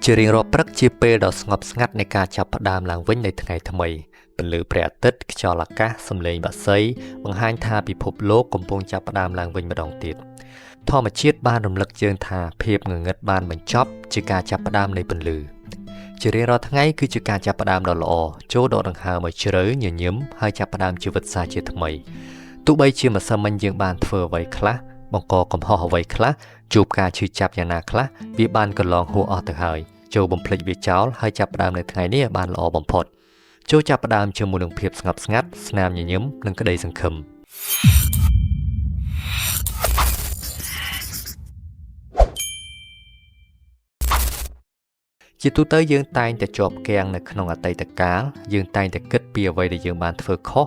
ជារៀងរាល់ព្រឹកជាពេលដ៏ស្ងប់ស្ងាត់នៃការចាប់ផ្ដើមឡើងវិញនៃថ្ងៃថ្មីពន្លឺព្រះអាទិត្យខ្យល់អាកាសសំឡេងបក្សីបង្ហាញថាពិភពលោកកំពុងចាប់ផ្ដើមឡើងវិញម្ដងទៀតធម្មជាតិបានរំលឹកយើងថាភាពងងឹតបានបញ្ចប់ជាការចាប់ផ្ដើមនៃពន្លឺជារៀងរាល់ថ្ងៃគឺជាការចាប់ផ្ដើមដ៏ល្អចូលដកដង្ហើមឲ្យជ្រៅញញឹមហើយចាប់ផ្ដើមជីវិតសាជាថ្មីទោះបីជាម្សិលមិញយើងបានធ្វើអ្វីខ្លះបង្កកំហុសអ្វីខ្លះជួបការឈឺចាប់យ៉ាងណាខ្លះវាបានកន្លងហួសអស់ទៅហើយចូលបំភ្លេចវាចោលហើយចាប់ផ្ដើមនៅថ្ងៃនេះឲ្យបានល្អបំផុតចូលចាប់ផ្ដើមជាមួយនឹងភាពស្ងប់ស្ងាត់ស្នាមញញឹមនិងក្តីសង្ឃឹមជាទូទៅយើងតែងតែជាប់គាំងនៅក្នុងអតីតកាលយើងតែងតែគិតពីអ្វីដែលយើងបានធ្វើខុស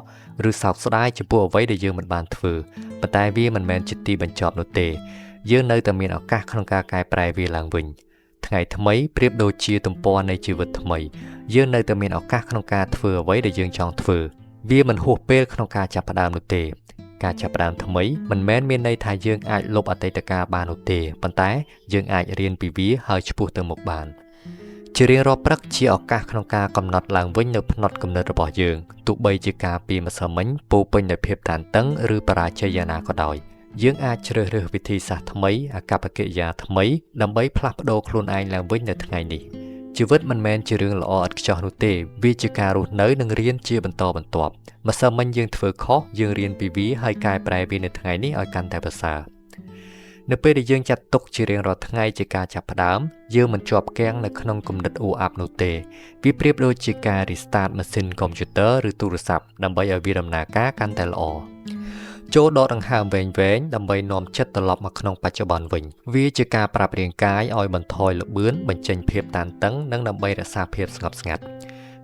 ឬសោកស្ដាយចំពោះអ្វីដែលយើងមិនបានធ្វើប៉ុន្តែវាមិនមែនជាទីបញ្ចប់នោះទេយើងនៅតែមានឱកាសក្នុងការកែប្រែវាឡើងវិញថ្ងៃថ្មីប្រៀបដូចជាទំព័រនៃជីវិតថ្មីយើងនៅតែមានឱកាសក្នុងការធ្វើអ្វីដែលយើងចង់ធ្វើវាមិនហួសពេលក្នុងការចាប់ផ្ដើមនោះទេការចាប់ផ្ដើមថ្មីមិនមែនមានន័យថាយើងអាចលុបអតីតកាលបាននោះទេប៉ុន្តែយើងអាចរៀនពីវាហើយឆ្ពោះទៅមុខបានជារៀងរាល់ព្រឹកជាឱកាសក្នុងការកំណត់ឡើងវិញនៅផ្នត់គំនិតរបស់យើងទោះបីជាការពីម្សិលមិញពោពេញដោយភាពតានតឹងឬបរាជ័យយ៉ាងណាក៏ដោយយើងអាចជ្រើសរើសវិធីសាស្ត្រថ្មីអាកប្បកិរិយាថ្មីដើម្បីផ្លាស់ប្ដូរខ្លួនឯងឡើងវិញនៅថ្ងៃនេះជីវិតមិនមែនជារឿងល្អឥតខ្ចោះនោះទេវាជាការរស់នៅនិងរៀនជាបន្តបន្ទាប់ម្សិលមិញយើងធ្វើខុសយើងរៀនពីវាហើយកែប្រែវានៅថ្ងៃនេះឲ្យកាន់តែប្រសើរនៅពេលដែលយើងចាត់ទុកជារៀងរាល់ថ្ងៃជាការចាប់ផ្ដើមយើងមិនជាប់គាំងនៅក្នុងគំនិតអួអាប់នោះទេវាប្រៀបដូចជាការ restart ម៉ាស៊ីនកុំព្យូទ័រឬទូរស័ព្ទដើម្បីឲ្យវាដំណើរការកាន់តែល្អចូលដកដង្ហើមវែងៗដើម្បីនាំចិត្តត្រឡប់មកក្នុងបច្ចុប្បន្នវិញវាជាការប្រាប់រាងកាយឲ្យបន្ថយល្បឿនបញ្ចេញភាពតានតឹងនិងដើម្បីរក្សាភាពស្ងប់ស្ងាត់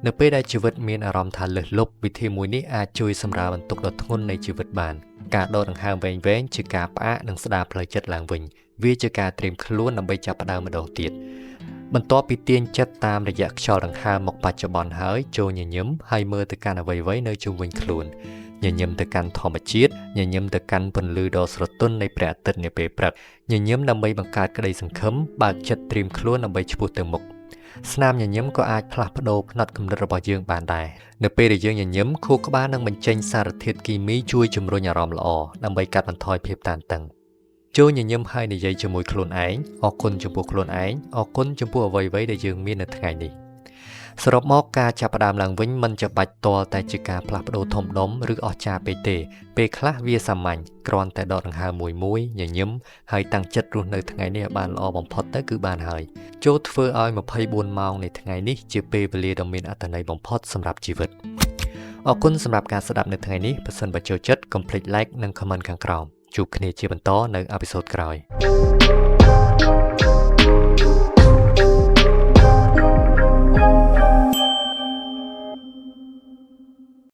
នៅពេលដែលជីវិតមានអារម្មណ៍ថាលើសលប់វិធីមួយនេះអាចជួយសម្រាលបន្ទុកដ៏ធ្ងន់នៃជីវិតបានការដកដង្ហើមវែងៗជាការផ្អាកនិងស្ដារផ្លូវចិត្តឡើងវិញវាជាការត្រៀមខ្លួនដើម្បីចាប់ផ្ដើមម្ដងទៀតបន្ទាប់ពីទាញចិត្តតាមរយៈខ្យល់ដង្ហើមមកបច្ចុប្បន្នហើយចូលញញឹមហើយមើលទៅកាន់អ្វីៗនៅជុំវិញខ្លួនញញឹមទៅកាន់ធម្មជាតិញញឹមទៅកាន់ពន្លឺដ៏ស្រទន់នៃព្រះអាទិត្យនាពេលព្រឹកញញឹមដើម្បីបង្កើតក្តីសង្ឃឹមបើកចិត្តត្រៀមខ្លួនដើម្បីឆ្ពោះទៅមុខស្នាមញញឹមក៏អាចផ្លាស់ប្ដូរផ្នត់គំនិតរបស់យើងបានដែរនៅពេលដែលយើងញញឹមខួរក្បាលនឹងបញ្ចេញសារធាតុគីមីជួយជំរុញអារម្មណ៍ល្អដើម្បីកាត់បន្ថយភាពតានតឹងចូលញញឹមហើយនិយាយជាមួយខ្លួនឯងអរគុណចំពោះខ្លួនឯងអរគុណចំពោះអ្វីៗដែលយើងមាននៅថ្ងៃនេះសរុបមកការចាប់ផ្ដើមឡើងវិញមិនចាំបាច់ទាល់តែជាការផ្លាស់ប្ដូរធំដុំឬអស្ចារ្យពេកទេពេលខ្លះវាសាមញ្ញគ្រាន់តែដកដង្ហើមមួយៗញញឹមហើយតាំងចិត្តរស់នៅថ្ងៃនេះឲ្យបានល្អបំផុតទៅគឺបានហើយចូលធ្វើឲ្យ24ម៉ោងនៃថ្ងៃនេះជាពេលវេលាដ៏មានអត្ថន័យបំផុតសម្រាប់ជីវិតអរគុណសម្រាប់ការស្ដាប់នៅថ្ងៃនេះប្រសិនបើចូលចិត្តកុំភ្លេច like និង comment ខាងក្រោមជួបគ្នាជាបន្តនៅអេពីសូតក្រោយ។